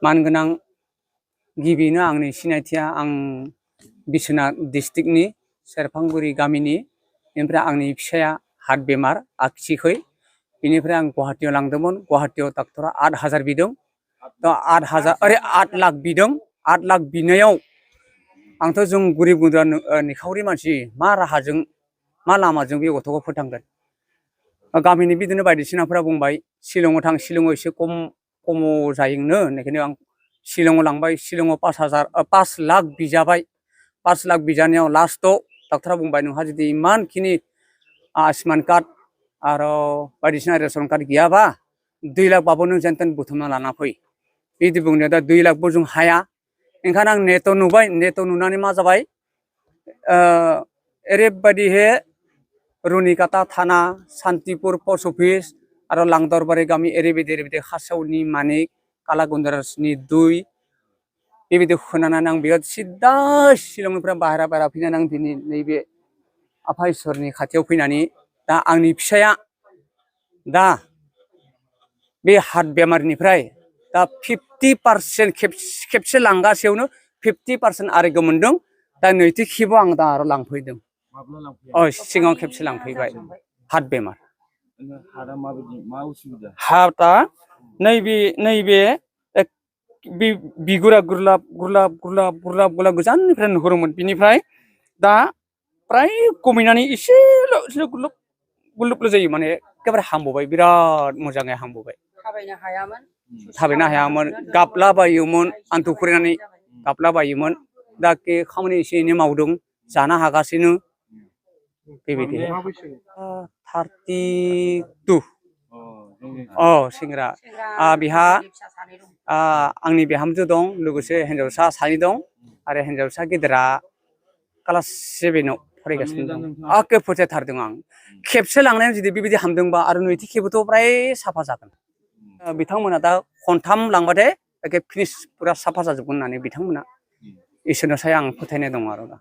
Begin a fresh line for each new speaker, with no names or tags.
मानगोनां गिबिनो आंनि सिनायथिया आं बिश्वनाथ डिस्ट्रिक्टनि सेरफांगुरि गामिनि बेनिफ्राय आंनि फिसाया हार्ट बेमार आगसिखै बेनिफ्राय आं गुवाहाटीयाव लांदोंमोन गुवाहाटीयाव डाक्टरा 8,000 बिदों दा 8 लाख बिदों 8 लाख बिनायाव आंथ' जों गरिब गुन्द्रा निखावरि मानसि मा राहाजों मा लामाजों बे गथ'खौ फोथांगोन गामिनि बिदिनो बायदिसिनाफोरा बुंबाय शिलंआव थां शिलंआव एसे खमाव जायोनो होननायखायनो आं शिलंआव लांबाय शिलंआव 5 लाख बिजाबाय 5 लाख बिजानायाव लास्टआव डाक्टरा बुंबाय नोंहा जुदि इमानखिनि आयुष्मान कार्ड आरो बायदिसिना रेशन कार्ड गैयाबा 2 लाख बाबो नों जेनतेन बुथुमना लाना फै बिदि बुंनायाव दा 2 लाखबो जों हाया ओंखायनो आं नेटआव नुबाय नेटआव नुनानै मा जाबाय ओरैबायदिहे रुनिकाटा थाना सान्तिपुर पस्ट अफिस आरो लांदरबारि गामि ओरैबायदि खासेवनि मानिक कालागुन्दारासनि 2 बेबायदि खोनानानै आं बेयाव सिदा शिलंनिफ्राय बाहेरा फैनानै आं दिनै नैबे आफा इसोरनि खाथियाव फैनानै दा आंनि फिसाया दा बे हार्ट बेमारनिफ्राय दा 50% खेबसे लांगासेयावनो 50% आरोग्य मोनदों दा नैथि खेबाव आं दा आरो लांफैदों सिगाङाव खेबसे लांफैबाय हार्ट बेमार हार्टआ नैबे बिगुरा गुरलाब गोजाननिफ्राय नुहुरोमोन बिनिफ्राय दा प्राय कमिनानै एसेल' गुरलुबल' जायो माने एखेबारे हामबोबाय बिराद मोजाङै हामबोबाय थाबायनो हायामोन गाबलाबायोमोन आन्थु खुरायनानै गाबलाबायोमोन दा खामानि एसे एनै मावदों जानो हागासिनो बेबायदि 32 सेंग्रा बिहा आंनि बिहामजो दं लोगोसे हिन्जावसा 2 दं आरो हिन्जावसा गेदेरा क्लास 7 आव फरायगासिनो दं एखे फोथायथारदों आं खेबसे लांनायाव जुदि बेबायदि हामदोंबा आरो नैथि खेबथ' प्राय साफा जागोन बिथांमोना दा खनथाम लांबाथाय एखे फिनिश पुरा साफा जाजोबगोन होननानै बिथांमोना इसोरनि सायाव आं फोथायनाय दं आरो दा